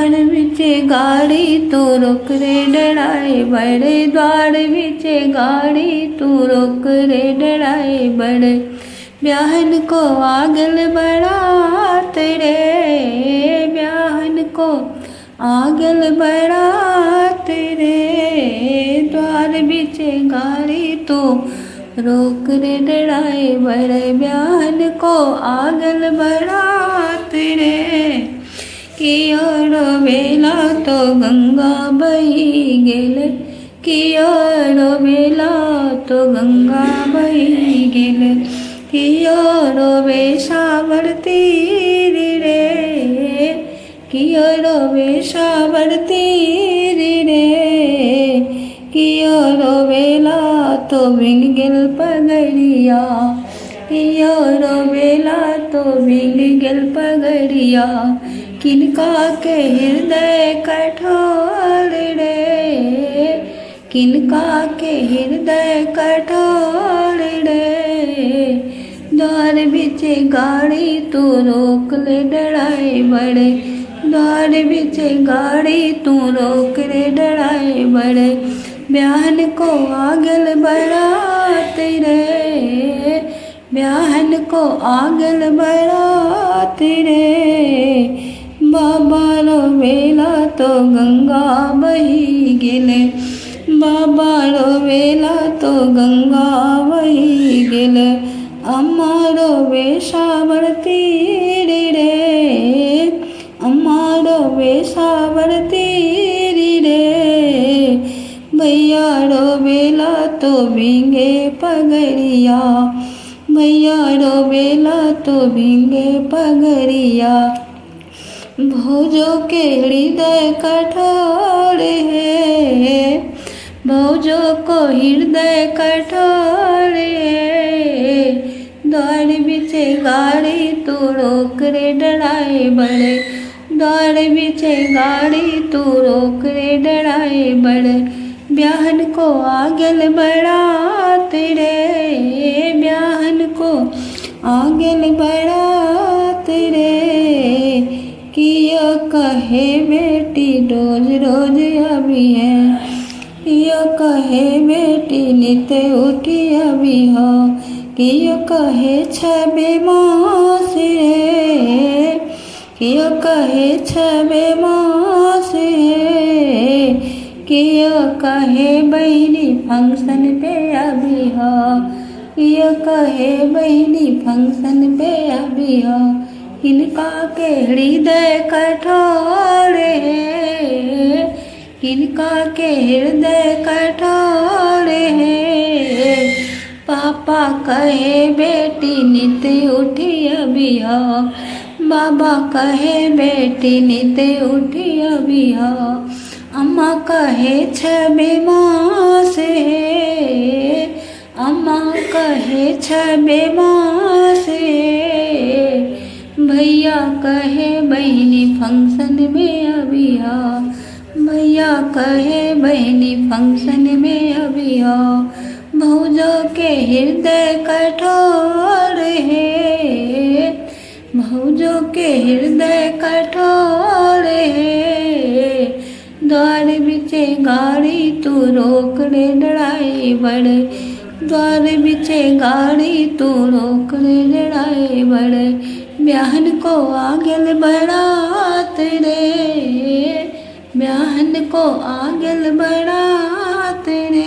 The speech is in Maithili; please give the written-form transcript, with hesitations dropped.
द्वार बिचे गाड़ी तू रोक रे डराए बड़े, द्वार बिचे गाड़ी तू रोक रे डराए बड़े। ब्याहन को आगल बरात रे, ब्याहन को आगल बरात रे, द्वार बिचे गाड़ी तू रोक रे डराए बड़े, ब्याहन को आगल बरात रे। कियो रोवेला तो गंगा बही गेल, कियो रोवेला तो गंगा बही गेल, कियो रोवे सावर तीर रे, कियो रोवे सावर तीर रे, कियो रोवेला तो भींग गेल पगड़िया, कियो रोवेला तो भींग गेल पगड़िया। किनका के हृदय कठोर रे, किनका के हृदय कठोर रे, द्वार बिचे गाड़ी तू रोक ले डराए बड़े, द्वार बिचे गाड़ी तू रोक रे डराए बड़े। ब्याहन को आगल बरात रे, ब्याहन को आगल बरात रे, बाबा रोवेला तो गंगा बही गेले, बाबा रोवेला तो गंगा बही गेले। अम्मा रोवे सावर तीर रे, अम्मा रोवे सावर तीर रे, भैया रोवेला तो भींगे पगड़िया, भैया रोवेला तो भींगे पगड़िया। भौजो के हृदय कठोर है, भौजो को हृदय कठोर है, द्वार बिचे गाड़ी तू रोक रे डराए बड़े, द्वार बिचे गाड़ी तू रोक रे डराए बड़े। ब्याहन को आगल बरात रे, ब्याहन को आगल बरात रे, कियो कहे बेटी रोज रोज अभी है, कियो कहे बेटी नित उठी अभी हो, कियो कहे छबे मास रे, कियो कहे छबे मास रे, कियो कहे बहिनी फंक्शन पे अभी हो, कियो कहे बहिनी फंक्शन पे अभी हो। किनका के हृदय कठोर है, किनका के हृदय कठोर है, पापा कहे बेटी नित उठी अभी हो, बाबा कहे बेटी नित उठी अभी हो, अम्मा कहे छबे मास हे, अम्मा कहे छबे मास हे, भैया कहे बहिनी फंक्शन में अभी हो, भैया कहे बहिनी फंक्शन में अभी हो। भौजो के हृदय कठोर है, भौजो के हृदय कठोर है, द्वार बिचे गाड़ी तू रोक रे डराए बड़े, द्वार बिचे गाड़ी तू रोक रे डराए बड़े। ब्याहन को आगल बरात रे, ब्याहन को आगल बरात रे।